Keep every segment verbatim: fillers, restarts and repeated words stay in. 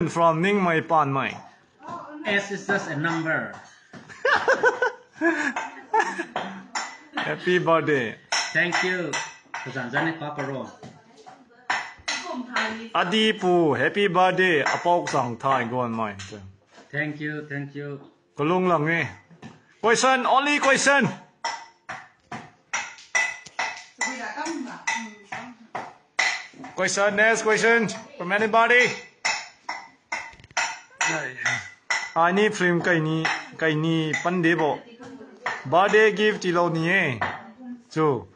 From Ningmei Panmei. S is just a number. Happy birthday. Thank you. Kazan zan ni papa ro. Adi pu, happy birthday. Apok sang thai gon mai. Thank you, thank you. Kalung lang ni. Question, only question. Question, next question from anybody? Ai ni film kaini, kaini pande bo. Birthday gift tilou ni e. Chu.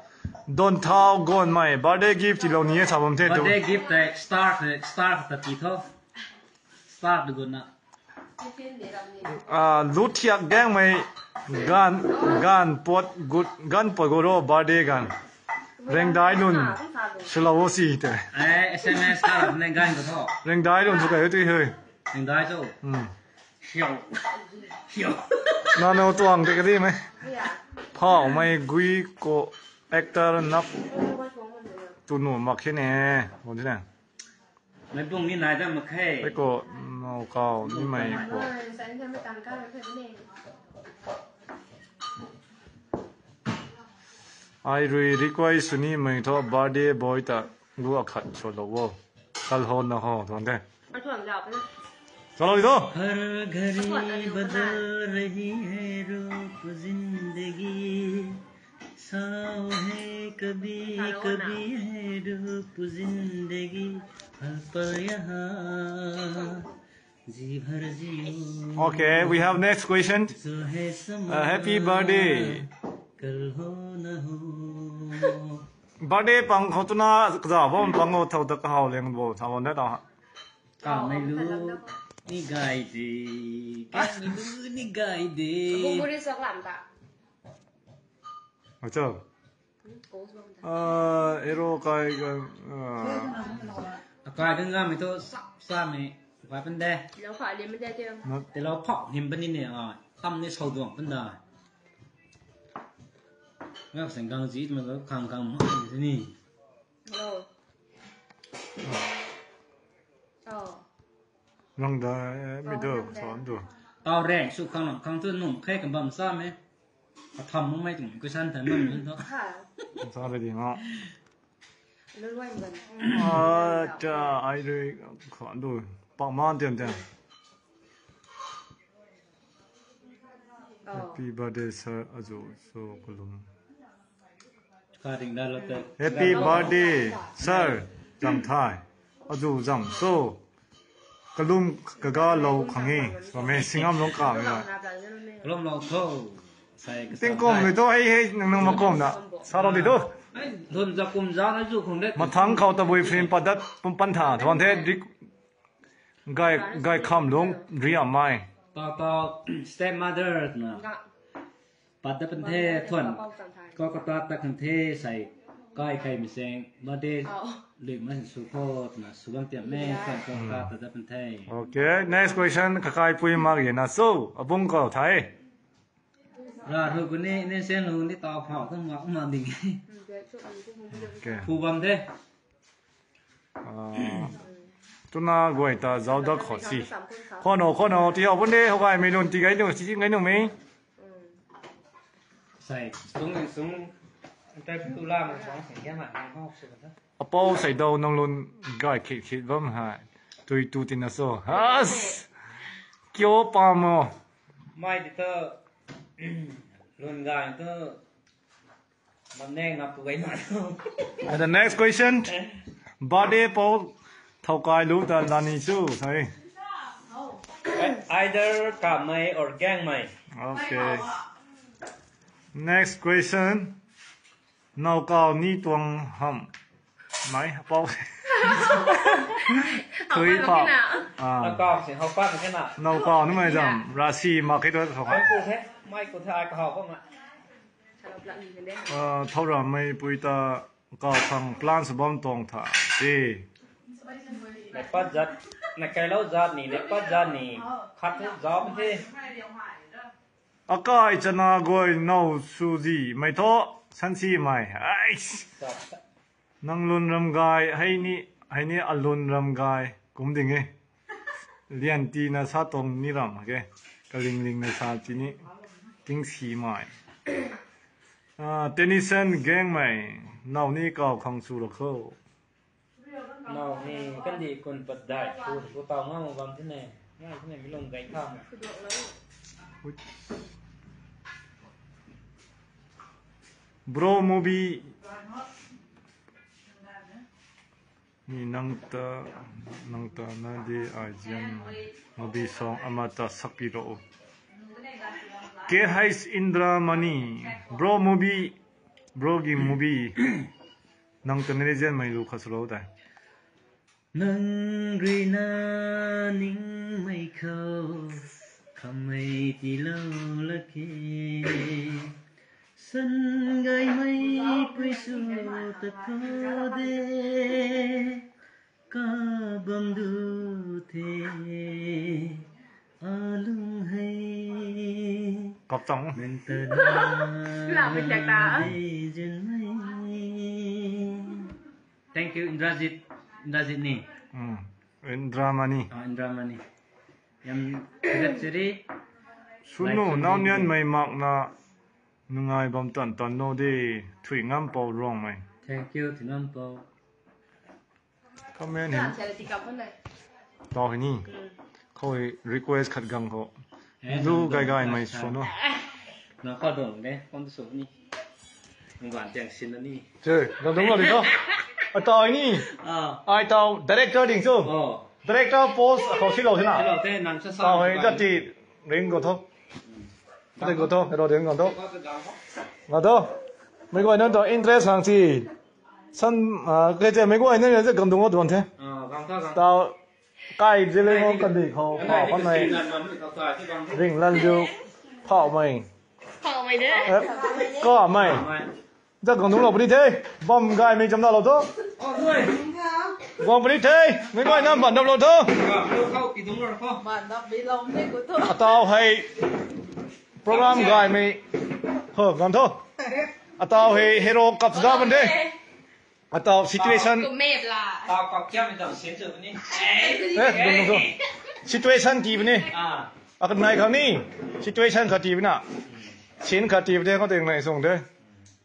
Don thau gon mai. Birthday gift tilou ni e sa bam the tu. Birthday gift tei star, star ta ti tho. Star tu gon na. Ah, lu thiak gang mei gan, gan pot gut, gan pot goro birthday gan. Rengdai lun. Slow si te. Eh, S M S kar ne gan ko tho. Rengdai lun su kai tu hui. Rengdai tu. Hmm. Hiu. Hiu. Na no tuang te kadi mei. Phau mei gui ko actor nap tu nu mak khe ne. Bon ti na. Mei bung ni nai da mak khe. Pei ko no kau ni mei ko. Ai rui request sw ni mei tho birthday boy ta lu akhat sw lou o. Kal ho na ho tuang the. Chalo di to. हर घड़ी बदल रही है रूप जिंदगी, साओ है कभी कभी है रूप जिंदगी, हर पल यहाँ जी भर जियो। Okay, we have next question. जो है समा Uh, happy birthday. कल हो न हो। Birthday pang khou tuna kaza bam pang o thau ta kahau leng bo thau na ta. Kamei lu ni gai de, kamei lu ni gai de. Bumuri sak lam ta. Acha. Goals bam ta. Ah, ero kai ga. Akai kan ga mei to sap sap mei kai pan de. Lo kha lim de te. Te lo phau him pan ni ne a. Tam ni sau duang pan da. Ngak seng gang ji ma khang khang ma ni. Lo. Oh. Rang da mi do so do. Tau reng su khang lam khang tu num khe kan bam sa me. A tham mo mai tung ku san tan man to. Ha. Sa re di ngo. Lo wai ban. Ah, ta ai re khon do. Pak man tiam tiam. Oh. Happy birthday sir azu so kalum. Ka ding da lo te. Happy birthday sir. Zam thai. Azu zam so. Kalum kaga lo khangi. So me singam long ka me. Kalum lo tho. Sai ka Ting kom ni to hei hei nang nang makom na. Sa lo di to. Lun za kum za na zu khong de. Mathang khou tabui film padat pum pan tha thon the dik. Gai gai kham lung riam mai. Ta ta stepmother na. Pat da pan the thuan. Ko ko ta ta kan the sai. Kai kai mi seng ma de. Lui man su kho na su bam tiam me thuan ko ka ta da pan the. Okay, next question kakai pui mak ye na so abung ko thai. Ra ru ku ni ni sen lu ni ta phau kan mak ma ding. Okay. Phu bam de. Ah, tuna guay ta zau da kho si. Khono khono ti hau bun de hau gai mei lun ti gai nu si gai nu mei. Sai sung sung. Tei tu la ma song seng kya ma ni ho su da. Apau sai dau nang lun gai khit khit bam hai. Tui tu tina so. Has. Kyo pa mo. Mai di to lun gai to. Mam neng na pu gai ma. And the next question. Birthday pou thau kai lu ta lani chu sai. Either kamei or gangmei. Okay. Next question. Nau kau ni tuang ham. Mai pou. Tui pa. Ah. Nau kau si hau pa ke na. Nau kau ni mai jam. Rasi ma ke tu thau Mai kai. Ku the, mai ku the ai ka hau pa ma. Ah, thau ra mai pui ta kau khang plan sa bam tong tha. Si. Ne pat zat, ne kai lo zat ni, ne pat zat ni. Khat the zau the. Akai chana goi nau su zi mai tho san si mai. Ais. Nang lun ram gai hei ni hei ni a lun ram gai kum ding e. Lian ti na sa tong ni ram ke. Kaling ling na sa ti ni. King si mai. Ah, Tennyson Gangmei. Nau ni kau khang su lo kho. Nau ni kandi kun pat dai. Ku, ku tau ngam bam thine. Ngam thine mi lung gai kham. Bro movie. Ni nang ta, nang ta na di ai zian movie song ama ta sakpi ro. K H Indra Mani, bro movie, bro gi movie. Nang ta na di zian mei lu kha salo dai. Nang rui na ningmei khou, khamei tilou lake. San gaymei pui su ta tho de, ka bam du the, alung hei. Kap tang. Nang ta na Lam mi tak ta. Dei zin mei. Thank you, Indrajit. Indrajit ni. Hmm. Indra Mani. Ah, Indra Mani. Yam khagat chiri. Sunu, like, nau nian mei mak na nungai bam tan tan no de, Thui Ngam Pou Ruangmei. Thank you, Thui Ngam Pou. Comment hin. Tau hei ni. Khou hei request khat gang khou. Eh, du nang gai gai mei request sunu. Na kha dong de, kon tu su ni. Nang ban tiang sin na ni. Che, gang dung lo di to. A tau hei ni. Ah. Ai tau director ding chu. Oh. Director post khou si lo si na. Si lo te, nang sa sa. Tau hei sa ja ti ring go tho. Te go tho, hero ding go tho. Go tho. Mei guay na tau interest hang si. San, ah, kei che mei guay na je gam dung o duan the. Ah, gang tha, gang. Tau kai je le ngam kan di khou, kai phau di kan mei. Ring lan ju phau mei. Phau mei de. Eh, ka mei. Ka mei. Zat gang dung lo puni the. Bam gay mei cham na lo tho. Oh, dui. Guang puni the. Mei guay na ban dam lo tho. Ka, lo khou ki dung lo kho. Ban dam bi lo mei gu tho. Atau hei program gay mei. Ho, gang tho. Atau hei hero kap za ban de. Atau situation. Tau kap kiam mi dam sin chu ni. Eh, dung dung tho. Situation ti bini. Ah. Akan nai khang ni. Situation kha ti bina. Sin kha ti bini, kha ting nai sung de.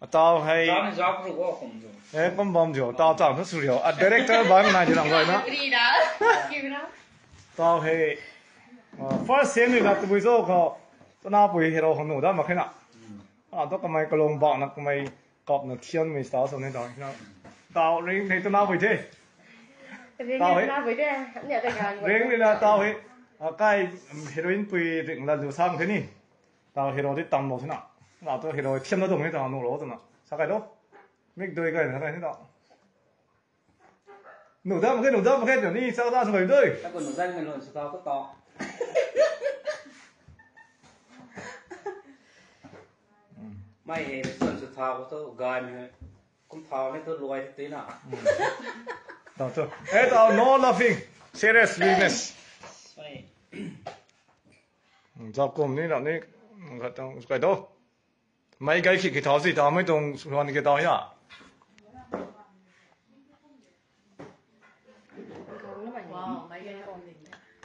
Atau hei. Zam zap ru ko kum ju. Eh, kum bam ju. Tau tau thu su rio. A director ban nai di lang goi na. Ri da. Ki bina. Tau hei. Ah, first scene ni la tu bui zo ko. Tana pui hero hong nu da ma khe na. Ah, to kamei kalung bak na kamei kap na thian mei style so ni tau na. Tau ring hei tana pui the. Ring tau hei. Tana pui the. Ni a te gan. Ring ni na tau hei. Ah, kai, um, heroine pui ring la lu sang the ni. Tau hero di tam lo thina. Na to hero thiam na dong ni tau nu lo tuna. Sa kai do. Mik doi kai na kai ni tau. Nu dam khe, nu dam khe, ni sa da sa kai doi. Ta ko nu dam khe, nu sa ta ko ta. Mai he, sun sa ta ko to, gai mi. Kum thau ni tu luai ti na. Tau tu. Eh, tau, no laughing. Seriousness. Sorry. Zap kum ni na ni, khat tang kai do. Mei gai khi khi thau si tau, mei tuang suan khi tau ya.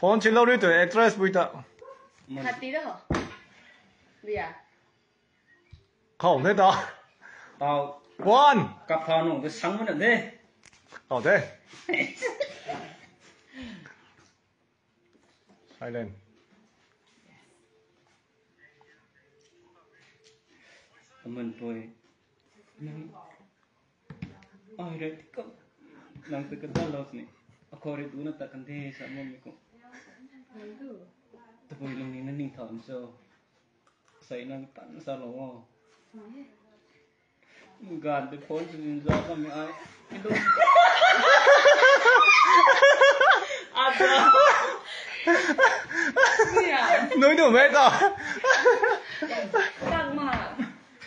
Phone chin lou ni tu actress pui ta. Hati da ho. Bia. Khou ne ta. Tau. One. Kap thau nung tu sang mana de. Khou de. Silent. Aman pui. Nang. Ai, re, ko. Nang tu ka da lo ni. Akhou re du na ta kan de sa mo mi ko. Tabui lung ni na ning thau so. Sai nang tan sa lo. Gan de phone se zin za ka mi ai. Ada. Nui nu mei ta. Tang ma.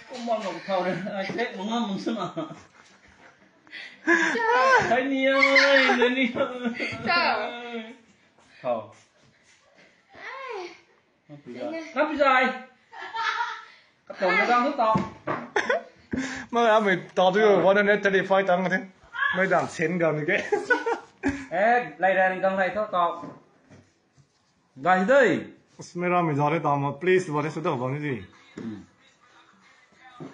Kum bam lou thau re. Ai, tek ma ngam mang suna. Hai ni ai, ni ni. Tau. Thau. Ai. Nang pi zai. Ka tong na gang thu tau. Ma a mei tau tu one hundred thirty-five tang the. Mei dang sen gang ni ke. Eh, lai ran gang lai thu tau. Gai dei. Smera mi zare tama please bari suda bang ni.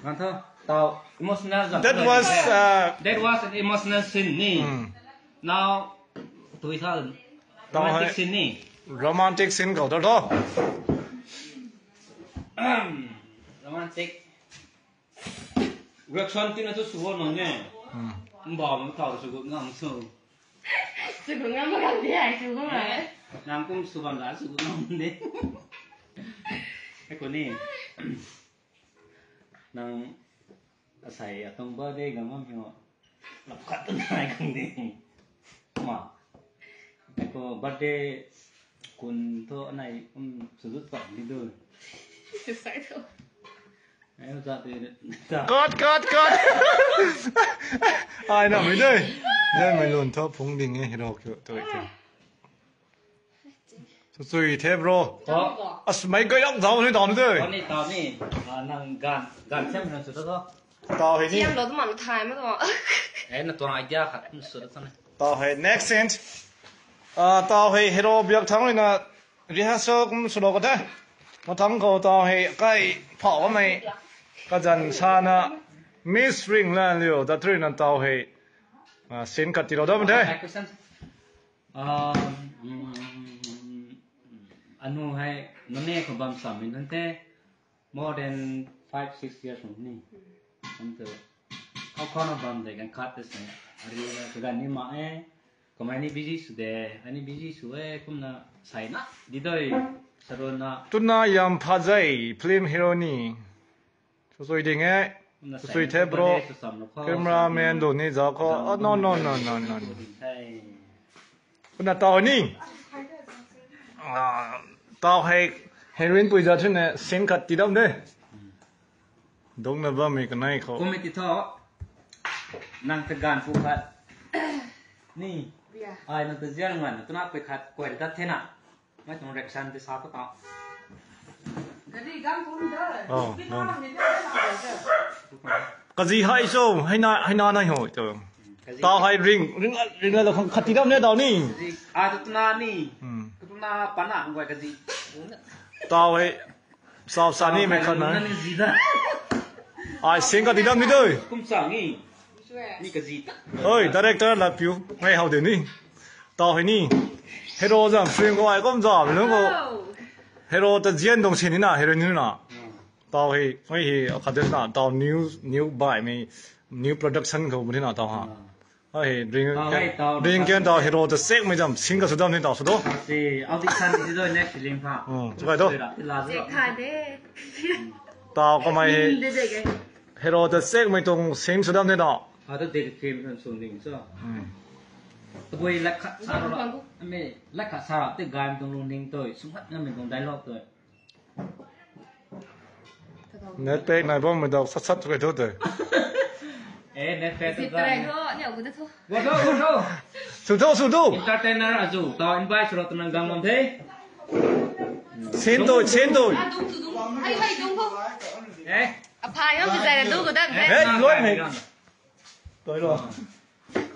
Gan tho. Tau emotional zat. That was uh, that was an emotional scene ni. Hmm. Now tui tha. Tau romantic hai scene ni. Romantic scene kau tho. Romantic. Reaction tina tu suwon mang ne. Hmm. Mba mang tau suwon ngam su. Suwon ngam mang di ai suwon. Eh, nang kum suwon la suwon ngam de. Hei ko ni. Nang asai atang birthday ngam ngam hiu. Lap khat tu nai kang de. Ma. Hei ko birthday kun tho anai um suzu tak di du. Suicide tho. Cut, cut, cut. Ai na mei dei. Dei mei lun tho phung ding e hero kiu toi kiu. Su sui the bro. Tho. As mei gay lak zau ni dam dei. Tho ni, tho ni. Ah, nang gan, gan siam nang su tho. Tau hei ni. Siam lo tu man thai ma tu. Eh, na tuang idea khat kum su tho ni. Tau hei next scene. Ah, tau hei hero biak thang rui na rehearsal kum sw lou ka the. Mathang khou tau hei kai phau mei kazan sana Miss Ringlanliu da thrui na tau hei, ah, scene khat tilou da bam the. Action. Um, anu hei nane khou bam sam min the. More than five, six years from ni. Kum tu. Khou khou na bam de kan khat te se. Ari na kagan ni ma e. Kamei ni busy sw de, ani busy sw e, kumna sai na, di doi, sarona. Tuna yam phazai film hero ni. Su sui ding e. Kumna su sui sai the na bro. Bale su sam lo kho, cameraman sam lo. Du ni zau kho. Zau. Oh, no, no, no, no, no, no. Sai. Kumna tau ni. Ah, tau hei heroine pui za thun ne scene khat ti dam de. Dong na bam mi kanei khou. Kum e ti tho. Nang ta gan pu khat. Ni. Bia. Ai nang ta zian ngan na tuna pui khat koi ta the na. Mai tuang reaction ti sa ta ta. Kadi gan pu ni da. Oh, no. Kazi hai so, hai na, hai na nai ho to. Kazi. Tau hai ring, ring, ring la khang khat ti dam ne tau ni. Kazi. A tu tuna ni. Hmm. Tuna pana ngoi kazi. Tau hai. Sau sa ni mei khat na. Ai, sing ka ti dam ni doi. Kum sang ni. Ni kazi ta. Oi, director la piu. Ngai hau de ni. Tau hei ni. Hero zam film ko ai kum zam lung ko. Hero ta zian dong sin ni na, hero ni na. Tau hei, hei hei, akhat de na, tau new, new bai mei, new production ko ni na tau ha. Hei, ring, tau hei, tau ring ken tau hero ta sek mei zam, sing ka sudam ni tau sudo. Si, audition ti do next film pha. Hmm, chukai do. Sui ra, ti la zo. Sek kha de. Tau kamei hei. Ning de de ge. Hero ta sek mei tuang sing sudam ni tau. Ha, ta de film kan sung ning so. Hmm. Tabui lak khat sa ra. Ame lak khat sa ra, ti gan tuang lung ning toi, sung khat ngam mei tuang dialogue toi. Net pack nai bam mei dau sat sat tu kai thu te. Eh, net pack tu zip try gan. Tho, ni au gu da tho. Go tho, go tho. Su tho, su tho. Entertainer azu, tau invite sw rou twna gang bam the. Sin tu, sin tu. Ah, dung tu, dung. Ai, ai, dung tu. Eh? Aphai hou zai na du gu da the. Eh, loi mei. Toi lo.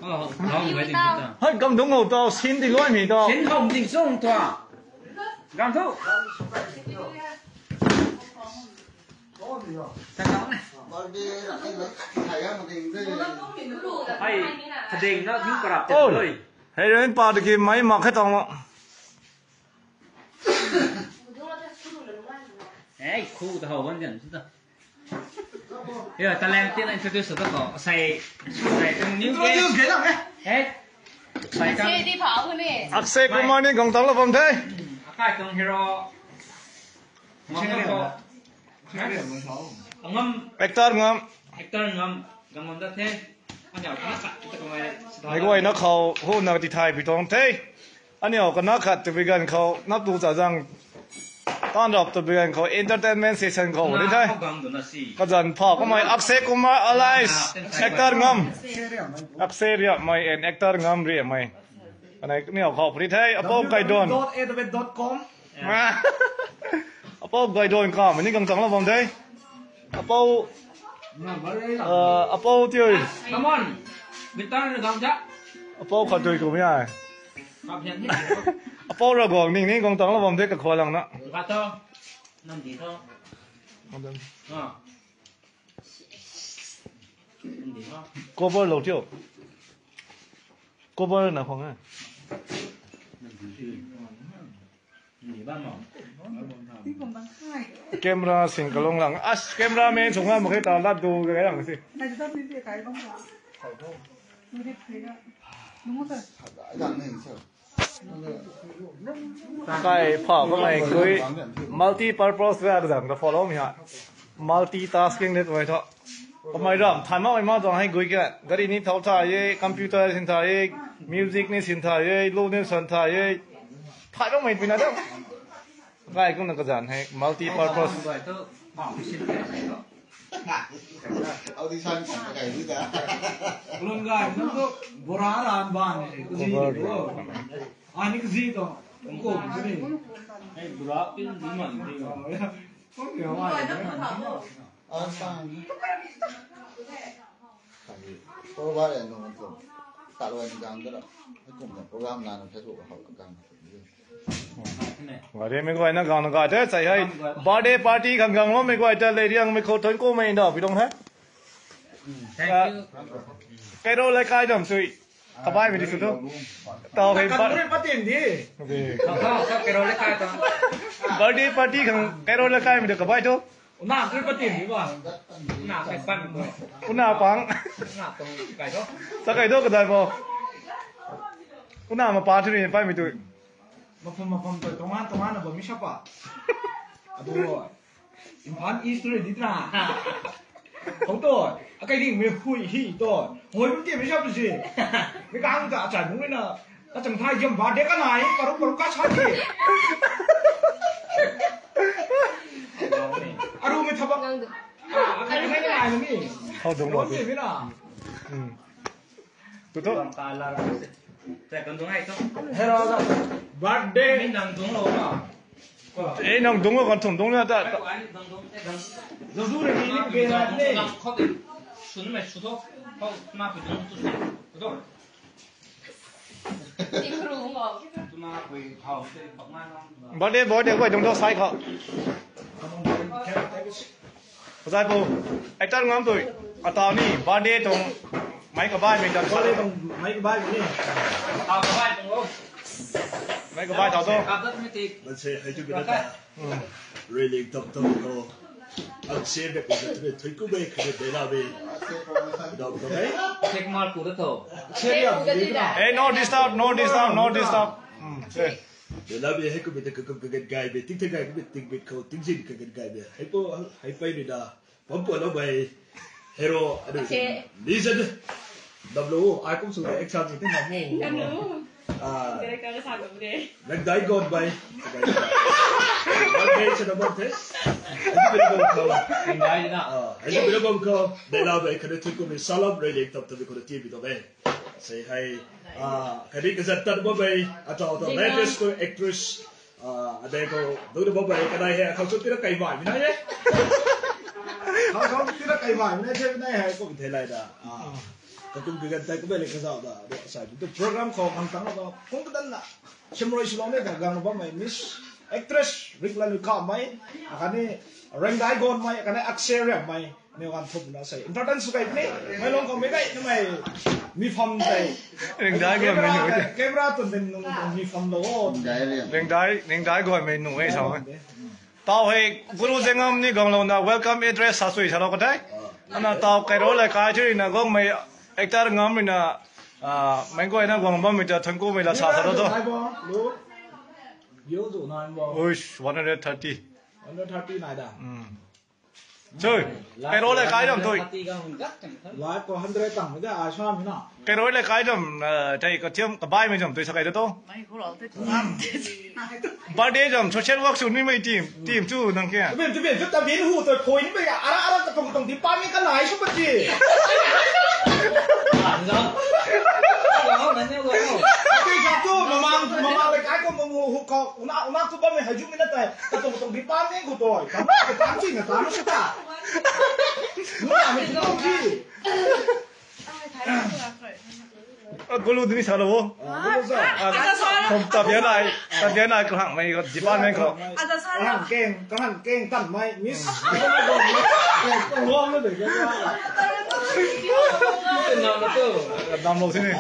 Oh, hau mai ding ta. Hei, gang dung hou tau, sin di loi mei tau. Sin hou ding sung tua. Gang thu. Hei, kading na view karap te. Oi. Loi. Hei, ren pa de ki mai mak khe tau ma. Hei, khu ta hou ban jan ta. Yo, talent tin introduce ta ko. Sai, sai, new guest. Introduce ke na, eh? Eh? Sai kan. Sai di pha hu ni. Akshay Kumar ni gang tang la bam the. Hmm, akai tuang hero. Ngam ko. Ngam. Actor Ngam. Actor Ngam. Ngam da the. Anya ka sa, ta ko mai. Hei guay na khou, hu na ti thai pi tuang the. Aniu kana khat tabui ganv khou, nap tu cha zang. Tan rap tabui ganv khou, entertainment session khou, ni the. Kazan pha, kamei Akshay Kumar alias, actor Ngam. Akshay Riamei and actor Ngam Riamei. Anei, niu khou puri the, apou Gaidon. Dot A W dot com. Apou Gaidon ka, mani gang tang la bam the. Apou, uh, apou tioi. Come on. Guitar na gang ja. Apou khat tui kum ya. Kap hian ni. Apou Ravguangc ning ni guang tangc la bam de kakhualang na. Ga tho. Nam di tho. Ah. Nam di tho. Cover lou thiu. Cover na khwang e. Nam di bam mo. Camera sing kalung lang. As cameraman sung nga mak khe ta lat du ge lang si. Kai pha kamei gui multi purpose ga zang da follow mi ha. Multitasking de twmei tho. Kamei ram than mak mei ma tuang hei gui ke. Gari ni thau tha ye, computer sin tha ye, music ni sin tha ye, lu ni san tha ye. Thay mak mei pina da. Kai kumna kazan hei multi purpose. Audition kan kai ni da. Lun gai nang tu bora ran ban ni kuzi ni. Ani kuzi to. Ko ni. Hei bora pin di man di. Ko ni wa. Asang. Kami program e nung tu. Taloi ni gang da. Hei kum na program na na Facebook hau ka gang. Gari mei guay na gang na ga te sai hei. Birthday party khang gang lo mei guay ta le riang mei khou thon ko mei da pi dong he. Thank you. Kero le kai dam sui. Kabai mei di su tu. Tau hei Kan ba. Re patin di. Kau kau kau kero le kai ta. Birthday party khang kero le kai mei di kabai tu. Una kre patin di ba. Una kre pan ko. Una pang. Una tong kai tho. Sa kai do kadai mo. Una ma pa thu ni pai mei tu. Mapam mapam tu tongan tongan na ba mi sapa. Adu. Imphal East tu di tra. Hou to, akai ding mei hui hi to. Hoi bum ti mei sap si. Mei kang ta achai bung na. Ka chang thai jam ba de ka nai, paru paru ka sa di. Aru mei thaba. Ah, akai nai nai ni. Hou dong lo. Hou di mei na. Hmm. Tu tu. Hera da. Birthday. Ni nang dung lo na. Eh, nang dung lo kan thum dung na ta. Zazu re ni ni be na ne. Khot de. Sun me su tho. Khou na pi dung tu se. Tu tho. Birthday boy de koi dung tho sai khou. Zai pu, actor ngam tui, atau ni birthday tuang mei kabai mei dam sa. Birthday tuang mei kabai mei ni. Tau kabai tuang lo. Mei kabai tau tu. Kap dat mei tik. Ban se, hei tu bi na ta. Hmm. Really top top ko. Ang se bek ko tu thui ku bei kha de la bei. Dau ko bei. Check mark ko da tho. Check ya. Eh, no disturb, no disturb, no disturb. Hmm. Se. Dela bi hei ku bi te ku ku ku gai bi, tik te gai ku bi tik bi ko, tik zin ku ku gai bi. Hei po, hei pai ni da. Pam puan lou bei, hero, adu, Okay. Lizard. Dam lou, ai kum sw de, action sw de, nam mo. Nam lou. Ah. Director ka sa lou de. Lengdai gon bei. Wan bei sa na bam the. Hei bi bam khou. Lengdai na. Ah, hei bi bam khou. Dela bei, khat thu kum ni salam, rei lek tap tap bi khou ti bi to bei. Sei hei, ah, khat ni kazat tat bam bei, atau atau latest ko actress. Ah, adei khou, dou de bam bei, kanei hei, khou chu tira kai mai, mi nai e. Khou, khou tira kai mai, mi nai the, mi nai hei, kum the lai da. Ah, kakum kagan tei, kum bei le kazau da, do sai, tu program khou, khang tang da, kum kadan na. Simroi Shillong ne, kagang bam mei, Miss Actress, Rikla Luka mei, akani, Rengdai Gon mei, akani Akshay Riam mei. Mei wan thum na sei. Important sw kai puni. Mei long khou mei kai, mei mi pham sei. Rengdai Gon mei nuh. Camera tun den nung mi pham lo. Rengdai, Rengdai Gon mei nuh e sa. Tau hei Guru Zengam ni gang lo na welcome address sa sui sa lo ka tei. Ana tau Kairo le kai thiri na gong mei actor ngam mi na, ah, mei guay na guang bam mi ta thangku mei la sa sa lo to. Yo zo nai bo. Uish, one hundred thirty. One hundred thirty nai da. Hmm. Chui, Kairo le kai dam tui. Live ko hundred tang da, ai sam na. Kairo le kai dam, eh, tei ka thiam ka bai mei dam tui sa kai da to. Birthday dam social work sw ni mei team, team chu nang kya. Bin, bin, bin, ta bin hu to point mei ara, ara ta tong tong di pa mi ka lai sw pa ti. Ati sa tu, mamang, mamang le kai ko mamu hu ko, una, una tu bam mei hei ju mi na tai. Katong katong di pa ni khou toi. Kam, kam chui na ta na sita. Nuna mi tu di. Gulu dini sa lo. Gulu sa. Kom tabian ai, tabian ai kahang mei ko department ko. Kahang keng, kahang keng tan mei miss. Kong lo na de. Nam lo sini.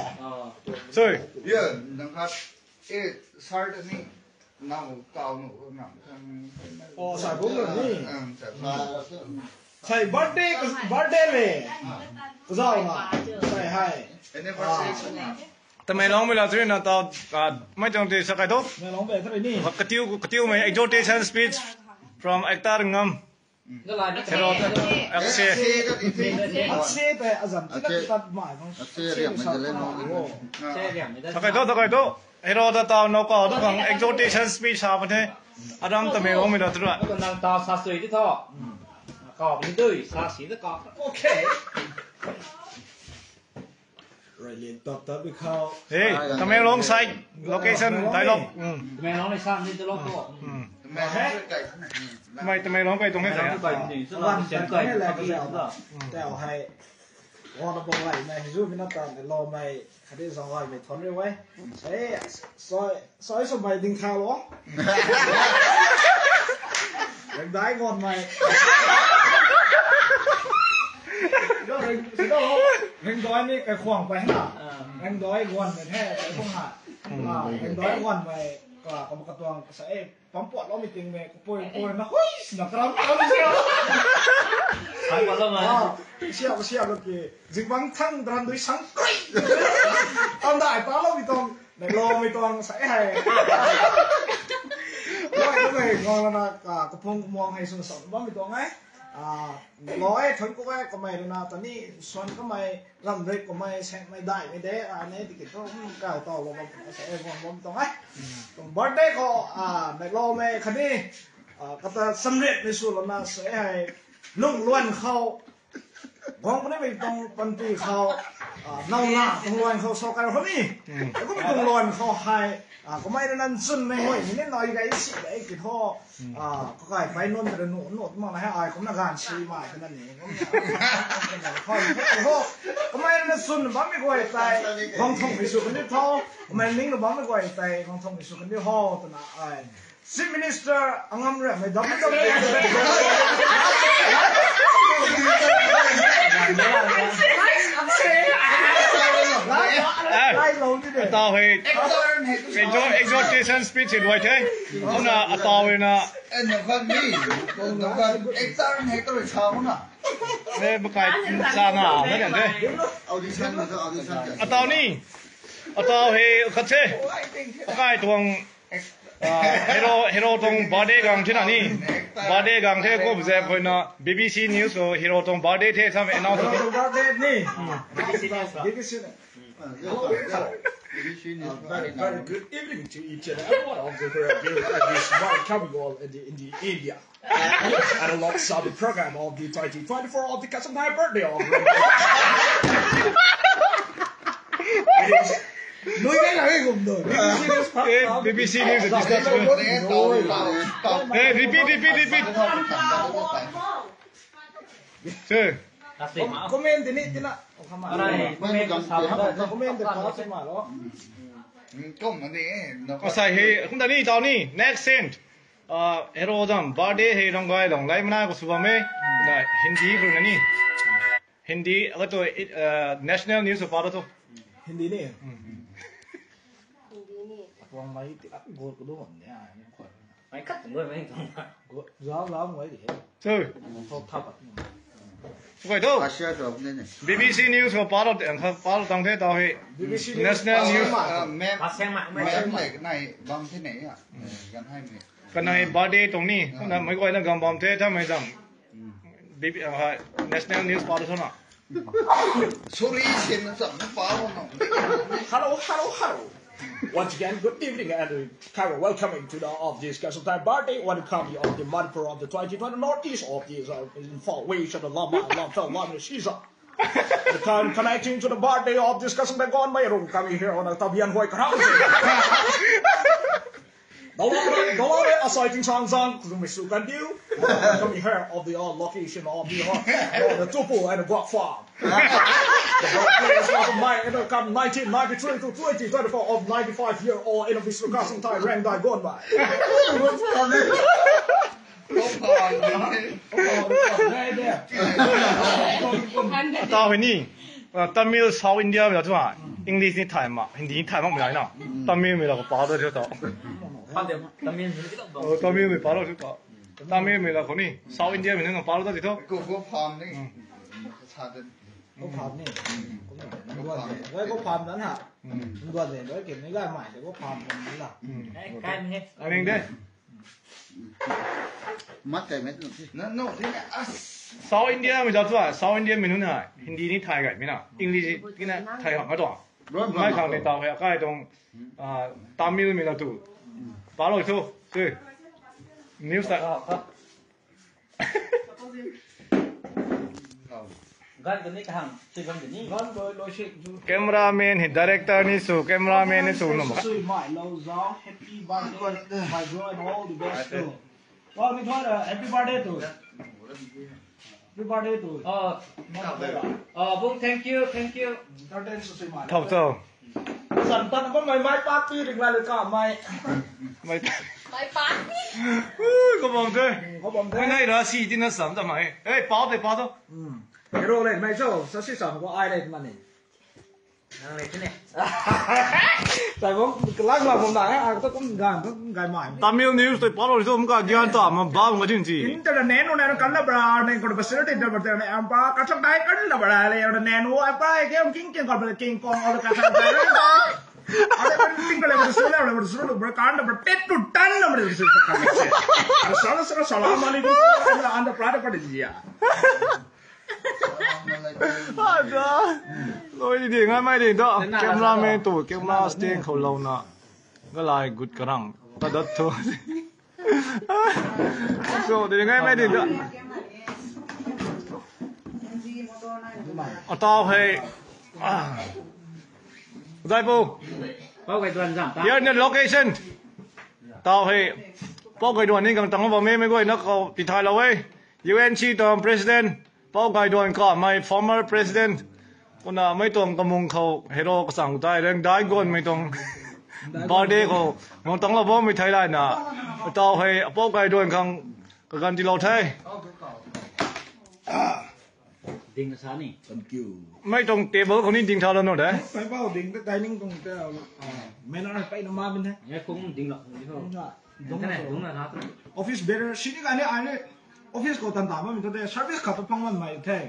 Sorry. Yeah, nang khat. Eh, sir ni nang kau nu nang. Oh, sai bung ni. Sai birthday, birthday le. Kazau na. Sai hai. Anniversary sung na. Tamenglong mei la tui na tau, ah, mei tuang ti sa kai tu. Tamenglong mei thari ni. Katiu, katiu mei exhortation speech from actor Ngam. Hero ta, Akshay. Akshay ta azam ti tat mai bang. Akshay riam mai le no. Sa kai tu, sa kai tu. Hero ta tau no kau tu bang exhortation speech sa pa the. Adam Tamenglong mei la tui ra. Nang tau sa sui ti tho. Kau ni dui sa si ta kau. Okay. Railen tap tap bi khou. Hey, Tamenglong side, location, dialogue. Tamenglong ni sam ni dialogue ko. Mei Tamenglong kai tuang he sa. Kai ni, so la sen kai ni la ki sa. Tau hai. Wana bang lai mei hizu mina tan lo mei khadi zang lai mei thon ri wei. Hey, soi Soi sw mei ding thau lo. Rengdai guan mei. Yo, reng, sino, rengdai ni kai khuang pai na. Rengdai guan mei the, kai khuang ha. Rengdai guan mei, ka, ka, ka tuang, sa e, pam puat lo mei ting mei, ka pui, pui, na, hui, na, karam, karam, karam. Sai pa lo mei. Siap, siap lo ki. Zingbangc thang dran dui sang kri. Tam dai pa lo mi tuang, nai lo mi tuang, sa e hei. Loi tu mei, ngau lana, ah, kapung kamuang hei sung sang bam mi tuang e. Ah, lo e, thun ku e, kamei rana, tani, suan kamei, ram rik kamei, seng mei dai mei de, ah, ne, tiki tu, hmm, kau tau lo bam, sa e, ngau bam tuang e. Tuang birthday khou, ah, nai lo mei, khatni, ah, kata samrit mei sw lana, sa e hei, lung luan khou, Guang puni mei tuang panty khou, ah, nau na tuang luan khou sa kai khou ni. Kum tuang luan khou hei, ah, kamei rui nan chwn mei hoi, ni nai gai si gai ki tho. Ah, kakai pai nunc ta nu, nu, mak na hei, ai, kumna gan si mai, kumna ni, kumna. Hoi, hoi, ho. Kamei rui nan chwn bam mei guay tei, guang thong mei sw kan di tho. Kamei ning na bam mei guay tei, guang thong mei sw kan di ho, twna, ai. Chief Minister Angam Rem, mei dam dam. Ai, lo ni de. Tau hei. Exhor-, exhortation speech in wai the. Kumna atau hei na. Eh, nang khan ni. Nang khan extern hei tu sa na. Ne, bakai sa na, na de. Audition, audition. Atau ni. Atau hei khat se. Bakai tuang Ah, hero, hero tuang birthday gang thina ni. Birthday gang the ko bze khoi na B B C News ko hero tuang birthday the sam announce. Hero tuang birthday ni. B B C News. B B C News. Hello, hello. B B C News. A very, very good evening to each and every one of the Korean viewers at this morning coming all in the, in the India. And a lot of the program of the twenty twenty-four of the Kachangthai birthday of Nui kai la hei gum do. B B C News pa. Eh, B B C News discuss. Eh, repeat, repeat, repeat. Sir. Comment ni tina. Comment sa. Comment pa si ma lo. Kum ni. Asai hei, kum da ni tau ni. Next scene. Ah, hero dam, birthday hei rong gai long lai mana ko sw bam e. Na Hindi ko na ni. Hindi, aga tu, ah, national news pa tu. Hindi ni. Hindi ni. Tuang mai ti gol ko do bam ni a, ni khoi. Mai khat tuang mai tuang. Go, zau zau mai di. So. Thop thap. Koi tu. Asia tu ne ne. B B C News ko pa lo, ang pa lo tang the tau hei. B B C News. National news. Ah, map. Map nai bam the ne ya. Gan hai me. Kanei birthday tuang ni, kumna mei guayna gam bam the, tha mei zam. B B, ah, national news pa tu sw na. Sorry, sin na zam na pa lo na. Hello, hello, hello. Once again, good evening and, uh, kind of welcoming to the, of this Kachangthai birthday, welcome you of the Manipur of the twenty twenty Northeast of this, uh, Imphal West of the Lamai, Lamphel, Lamai season. The time connecting to the birthday of this Kachangthai gone by Rung coming here on a Tabian Hoi Karang. Dollar, dollar, asai ting sang sang, kuzumei su kan diu. Coming here of the all location of the all, the Tupu and the Guak Farm. The birthplace was of my, and come nineteen ninety-three to twenty twenty-four of ninety-five year old in a Vishnu Kasang Thai Rang Dai Gon Bai. Tau hei ni, uh, Tamil South India mei la tu ha, English ni thay ma, Hindi ni thay ma mei na. Tamil mei la ko pa do tho. Tamil mei pa do tho. Tamil mei la ko ni, South India mei na pa do tho. Ko ko pham ni. Ko pham ni. Ko pham dan ha. Ko de, ko ke ni ga mai de ko pham ni la. Ning de. Mat kai met no thi. No thi na as. South India mei la tu ha, South India mei nunc ha, Hindi ni thay gay mei na, English ni na thay gay ma tu. Mai khang ni tau hei kai tuang, ah, Tamil mei la tu. Pa lo tu. News ta. Gan kani kahang, si gan kani. Gan ko loi si tu. Cameraman hei director ni su, cameraman ni su no. Sui mai lou zau, happy birthday, my bro, and all the best to. Wow, ni thoi ra, happy birthday to. Happy birthday to. Oh, oh, bung, thank you, thank you. Thau tau. San tan ko mai mai pa pi ring la le ka mai. Mai pa. Ui, ko bam de. Ko bam de. Mai nai ra si ti na sam ta mai. Ei, pau de, pau to. Hero le mai so, sa si sam ko ai le mani. Nang le tine. Sai bom, lang lang bom na, a to kum gan, to kum gan mai. Tamil news to pau lo so, mka gyan ta ma ba ma din si. Internet na kan la bra, ne ko facility da bra ne, am pa ka chak dai kan la bra le, ne no apa ke king king ko king kong all ka chak dai. Ada kan king ka le bra sura le bra sura bra kan da bra tet tu tan na bra sura kan. Sala sala salam alaikum. Anda pra da pa dia. Ada. Loi di ngai mai di da. Cameraman tu, camera stand khou lou na. Galai gut karang. Ta dat tu. So, di ngai mai di da. Atau hei. Ah. Zai po. Pau Gaiduan zam ta. Here in the location. Tau hei. Pau Gaiduan ni gang tang bam e, mei guay na khou ti thai lou e. U N C tuang president. Pau Gaiduan ka, my former president. Kuna mei tuang kamung khou hero kasang tai reng dai gon mei tuang birthday khou. Ngong tang lou bam mei thai lai na. Tau hei Pau Gaiduan khang kagan ti lou the. Ding sa ni. Thank you. Mei tuang table khou ni ding tha lou no de. Mei pau ding te dining tuang te, ah, manner pei na ma bin the. Ye kung ding lak ni ho. Ding na, ding na na tu. Office bearer sini ka ni ai ni office khou tan ta ma min to de service khat to phang man mai the.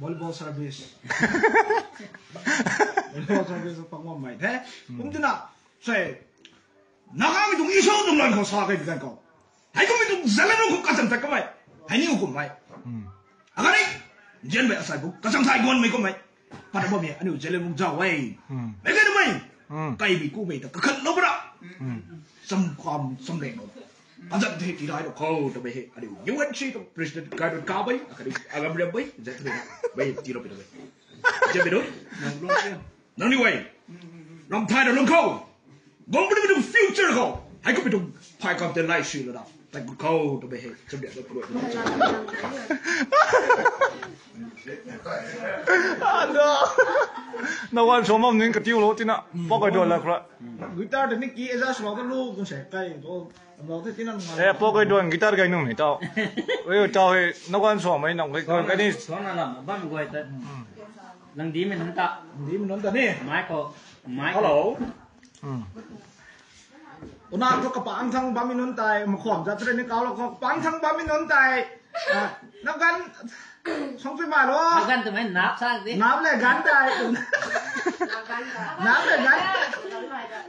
Volleyball service. Volleyball service phang man mai the. Kum tina, sei, Nagamei tuang issue tuang lan khou sa kai bi kan khou. Hei kummei tuang zalen khou kachang tak kamei. Hei ni kummei. Agari, Jen mei asai bu kachang thai gon mei kummei. Pat bam e, aniu zalen bu zau e. Mei kai mei. Kai bi kummei ta kakhat lou bra. Sam kham sam leng lou. Azat the ti rai lou khou ta mei he. Aniu U N C tuang president kai ka bai. Akari agam rem bai. Zat the bai ti lou pi ta bai. Jen mei dun. Nang ni wei. Ram thai da lung khou. Gong bu ni future khou. Hei kummei tuang phai kam te lai sui lou da. Tai bu khou ta mei he. Cham dia da pulou. Ada. Na wan so mam ning ka tiu lou tina. Pau Gaiduan la khra. Guitar te ni ki adjust lou ta lu kun se kai to. Am lou te tina nung. Eh, Pau Gaiduan guitar kai nung ni tau. Oi tau he. Na wan so mai nang kai kai ni. So na lam bam guay ta. Lang di min ta. Di min ta ni. Mai ko. Mai ko. Hello. Una thu kapang thang bam mi nunc tei, makhwam zat tre ni kau lou khou kapang thang bam mi nunc tei. Ah, nap gan, song pui mai lo. Nap gan twmei nap sa di. Nap le gan tei. Nap le gan.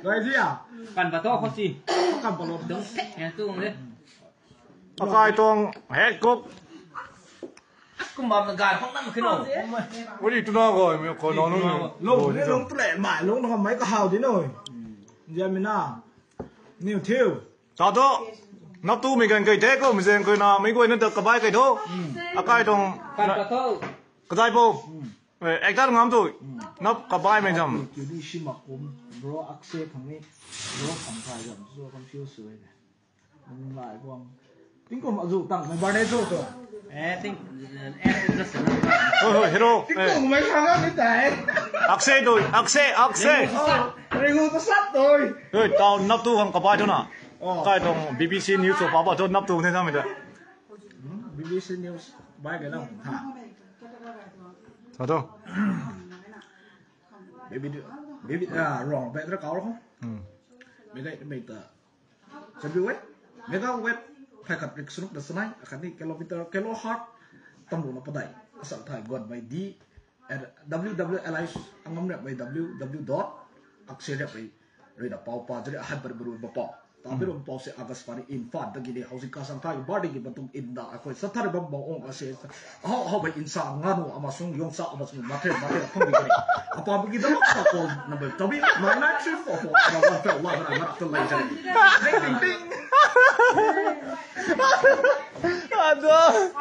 Doi di a? Kan pa to khou si. Kan pa lo. Dung thek nge tu le. Akai tuang hek kuk. Kumba na gai phang nam khino. Uri tuna ko, mi ko no nu. Long, long tu le mai, long na mai ka hau di no. Jamina. Niu thiu. Ta to. Nap tu mi gan kai the ko, mi zeng ko na, mi ko na ta kabai kai tho. Akai tuang. Kan pa to. Kadai po. Eh, actor ngam tu. Nap kabai mei jam. Kiu di si mak kum. Bro Akshay khang ni, bro khang thai zam, so confuse sw e. Nung lai guang. Tingkum azu tang, my birthday zo to. Eh, ting, eh, just Hoi, hoi, hero. Eh, Tingkum my khang ni tai. Akshay doi, Akshay, Akshay. Oh, ringu to sat toi. Hoi, tau nap tu khang kapai tu na. Oh. Kai tuang B B C News tu papa tu nap tu the na mi ta. Hmm, B B C News bai ga lang tha. Sa tu. Baby, baby, ah, wrong, back ra kau ro. Hmm. Mega, mega, sabi we. Mega web, phai khat rik sunuk da sanai, akhat ni kilometer, kilohertz, tamlu na padai. Asal thai got by D, at W W L I, angam rep by W W dot, akshay rep by, rui na pau pa, jari ahat bar baru ba pau. Tabi rum pau se Akashvani Imphal da gini housing kasang thai bar da gi batum inda akoi sathar bam bau ong ase. Aho aho bai insa nganu amasung yongsa amasung mathe mathe thong di gini. Apa bagi da sa call number tabi nine nine three four four one one four one one one to lai jai. Ding ding ding. Aduh.